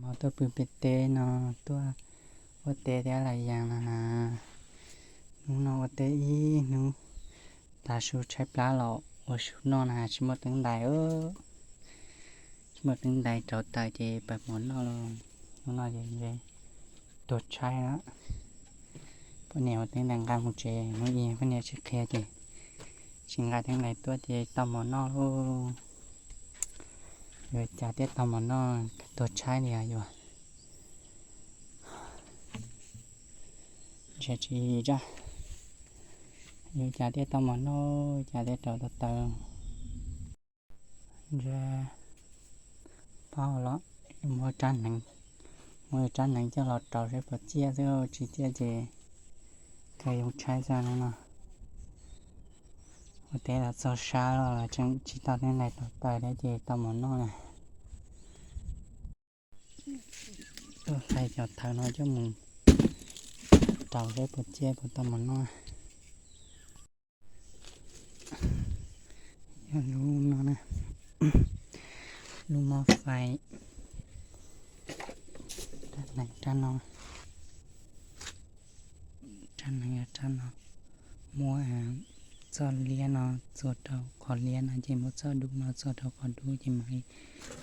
Tuaj pw pem teb no, tuaj ua teb thiab lawm yaas na. Hnub no ua teb ib hnub, tav su tshaib plab los ua su noj na, tsis muaj teeb ntais. Tsis muaj teeb ntais rauv taws ces pawg mov noj lauj. Hnub no ces ntshe tuag tshaib lawm. Poj niam ua teeb ntais nqa mus tsev, hnub ib poj niam tsis qhia ces tsis nqa teeb ntais tuaj ces tau mov noj lauj. Yuav cas thiaj tau mov noj, tuag tshaib li os. Ntshe tsis zaj, yuav cas thiaj tau mov noj, cas thiaj rauv tau taws. Ntshe paub los muab rab hneev, muab rab hneev coj los rauv seb puas ciaj xwb, tsis ciaj ces kawg yoo tshaib xwb no no. Ua teb los txog sab los tseem tsis tau teeb ntais rauv taws thiab ces tau mov noj na. Tuaj thaij cov thawv no coj mus rauv seb puas ciaj puas tau mov noj. Yog lub no na, lub mob fais, rab hneev rab no, rab hneev rab no, muab txoj liab no txuas rau qhov liab no ces muab txoj dub no txuas rau qhov dub ces mam li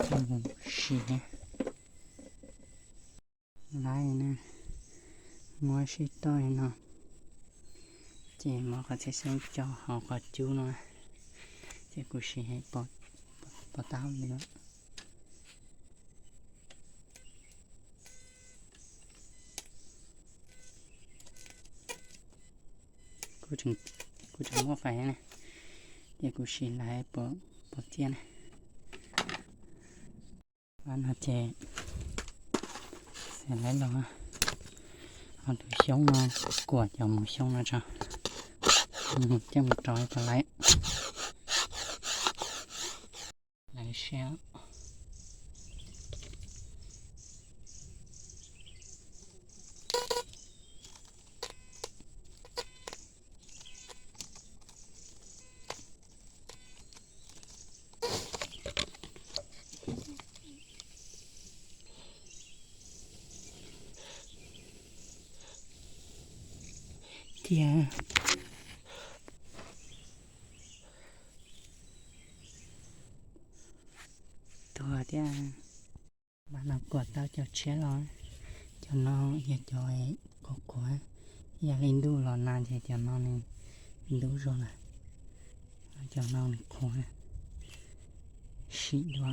coj mus siv. Laib na, muab sib toj li no, ces muab qhov txhiab xyoob coj hauv qhov cub no, ces kuv siv pov tau li no. Kuj tseem muaj fais na, ces kuv sim laiv puas ciaj na. Tab no ces xav laiv los, ho tus xyoob no, kuam cov mus xyoob no tso, coj mus rau ib pab laiv. Laiv siab. Tiag. Tuag thiab. Mas no kuam tau cov tshiab los, cov no yog cov qhuav qhuav, yog li ntuj los nag ces cov no nws ntub zog lawm, cov no nws qhuav, sim dua.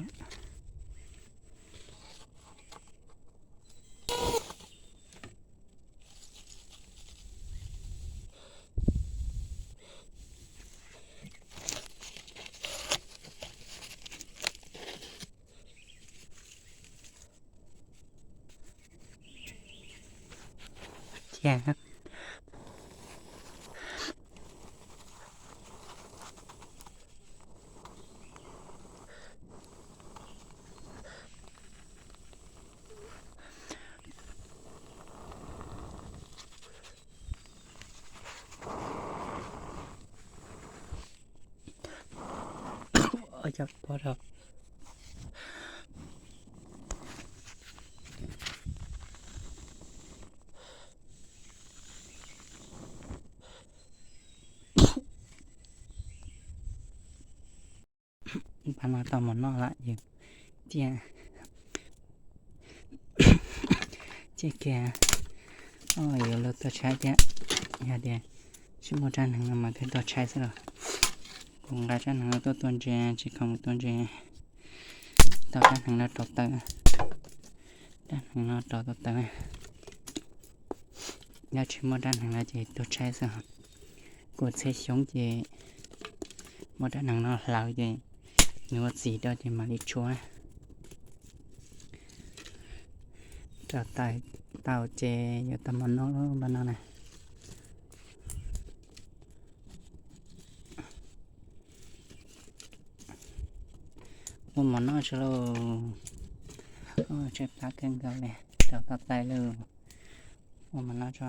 Tiag. Ua cas pom rau. Pab no tau mov noj lawm yus, ciaj, ciaj kiag. Yuav luag tuaj tshaib thiab, yog tias tsis muaj rab hneev no mas thiaj tuaj tshaib xwb los. Kuv nqa rab hneev no tuaj tua ntses, tsis khoom tua ntses, tau rab hneev no rauv taws, rab hneev no rauv tau taws. Yog tsis muaj rab hneev no ces tuag tshaib xwb. Kuv txhiab xyoob ces muab rab hneev no hlawv ces nws ua txiv rau ces mam li tshuab. Rauv taws tau ces yuav tau mov noj lawm no na. Ua mov noj tso lauj. Tshaib plab kawg nkaus li, rauv tau taws lawm. Ua mov noj tso.